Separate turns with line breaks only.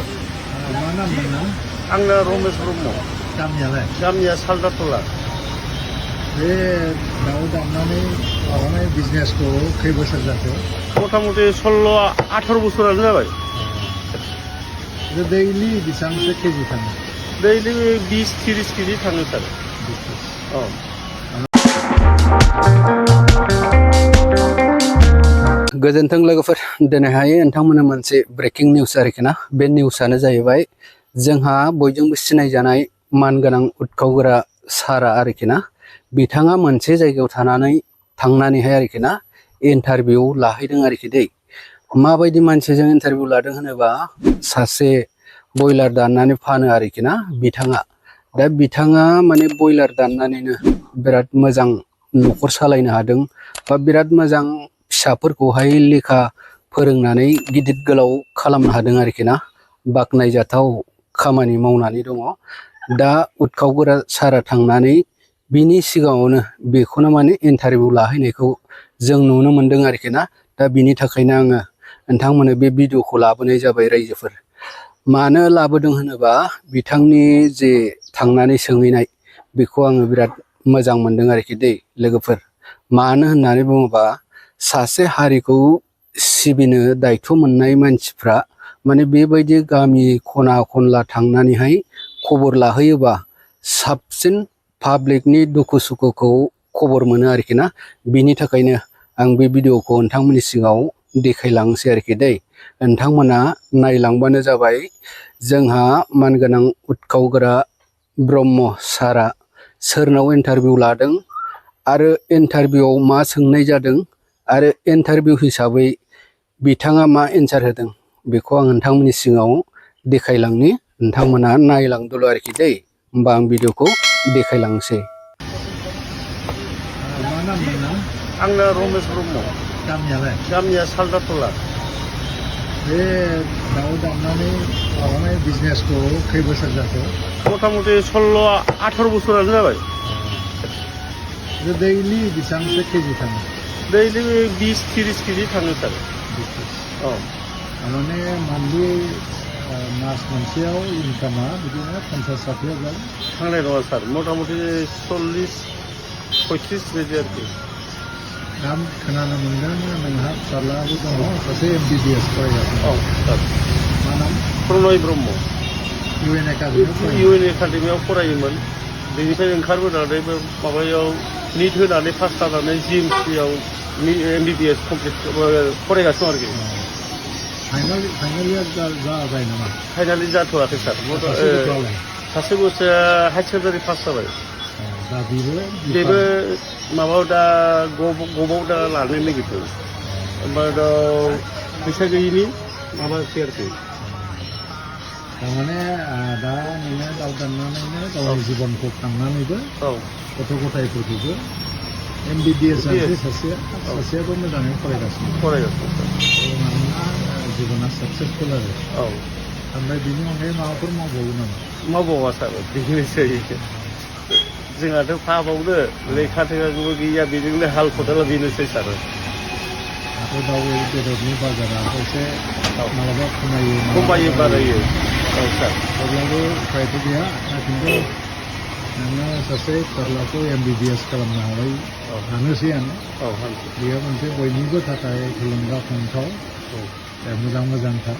मा नाम नोंना?
आंना रमेश ब्रह्म।
गामियालाय?
गामिया सालदातला।
बे दाउ दाननानै माबानाय बिजनेसखौ खै बोसोर जाखो?
मथा मथि 16-18 बोसोरानो जाबाय।
दैलि बेसेबांसो केजि थाङो?
दैलि 20-30 केजि थाङो सार। औ।
गोजोन्थों लोगोफोर, दिनैहाय नोंथांमोननो मोनसे ब्रेकिं निउस आरोखि ना। बे निउसआनो जाहैबाय जोंहा बयजोंबो सिनायजानाय मानगोनां उतखावगोरा सारा आरोखि ना। बिथाङा मोनसे जायगायाव थांनानैहाय आरोखि ना इन्टारभिउ लाहैदों आरोखि दै। माबायदि मानसिजों इन्टारभिउ लादों होनोबा सासे बयलार दाननानै फानो आरोखि ना बिथाङा। दा बिथाङा माने बयलार दाननानैनो बिराद मोजां न'खर सालायनो हादों बा बिराद मोजां फिसाफोरखौहाय लेखा फोरोंनानै गिदिर गोलाव खालामनो हादों आरोखि ना। बाख्नायजाथाव खामानि मावनानै दङ। दा उतखावगोरा सारा थांनानै बिनि सिगाङावनो बेखौनो माने इन्टारभिउ लाहैनायखौ जों नुनो मोनदों आरोखि ना। दा बिनि थाखायनो आङो नोंथांमोननो बे भिडिअखौ लाबोनाय जाबाय रायजोफोर। मानो लाबोदों होनोबा बिथांनि जे थांनानै सोंहैनाय बेखौ आङो बिराद मोजां मोनदों आरोखि दै लोगोफोर। मानो होननानै बुङोबा सासे हारिखौ सिबिनो दायथ' मोननाय मानसिफ्रा माने बेबायदि गामि खना खनला थांनानैहाय खबर लाहैयोबा साबसिन पाब्लिकनि दुखु सुखुखौ खबर मोनो आरोखि ना। बिनि थाखायनो आं बे भिडिअखौ नोंथांमोननि सिगाङाव देखायलांसै आरोखि दै। नोंथांमोना नायलांबानो जाबाय जोंहा मानगोनां उतखावगोरा ब्रह्म सारा सोरनाव इन्टारभिउ लादों आरो इन्टारभिउआव मा सोंनाय जादों आरो इन्टारभिउ हिसाबै बिथाङा मा एन्सार होदों बेखौ आं नोंथांमोननि सिगाङाव देखायलांनि। नोंथांमोना नायलांदोल' आरोखि दै। होमबा आं भिडिअखौ देखायलांसै।
मा नाम नोंना?
आंना रमेश ब्रह्म।
गामियालाय?
गामिया सालदातला।
बे दाउ दाननानै माबानाय बिजनेसखौ खै बोसोर जाखो?
मथा मथि 16-18 बोसोरानो जाबाय।
दैलि बेसेबांसो केजि थाङो?
दैलि 20-30 केजि थाङो सार। औ।
माने मान्थलि मास मोनसेयाव इनकामा बिदिनो 50-60 हाजार
थांनाय नङा सार। मथा मथि 40-35 बिदि आरोखि।
दा खोनानो मोनदों नोंहा फिसाज्लाबो दङ सासे MBBS फरायगासिनो।
औ सार।
मा नाम?
प्रनय ब्रह्म।
UN एकाडेमियाव
UN एकाडेमियाव फरायोमोन। बेनिफ्राय ओंखारबोनानै माबायाव निट होनानै पास जानानै GMC-आव MBBS कमप्लिट फरायगासिनो आरोखि।
फाइनाल इयार जाबाय नामा?
फाइनालि जाथ'वाखै सार। सासे गथ'आ हायार सेकेन्डारि पास जाबाय।
दा
बेबो माबायाव दा गभआव दा लानो नागिरदों। ओमफ्राय दा फैसा गैयिनि माबासै आरोखि।
थारमाने दा नोङो दाउ दाननानैनो गावनि जिबनखौ खांनानैबो गथ' गथायफोरखौबो MBBS जानोसै सासेयाबो मोजाङै फरायगासिनो। मानोना जिबना साक्सेसफुल आरो। ओमफ्राय बिनि अनगायै माबाफोर मावबावो नामा?
मावबावा सार, बेनोसै। जोंहाथ' फाबावनो लेखा थेखाबो गैया, बेजोंनो हाल खदाला बेनोसै सार।
दाथ' दाउ बेदरनि बाजारा एसे मालाबा
खमायो बारायो। औ सार।
अब्लाबो उफायथ' गैया। खिन्थु नोङो सासे फिसाज्लाखौ MBBS खालामनो हाबाय हानोसैयानो। बेयो मोनसे बयनिबो थाखाय थुलुंगाखांथाव मोजांथार।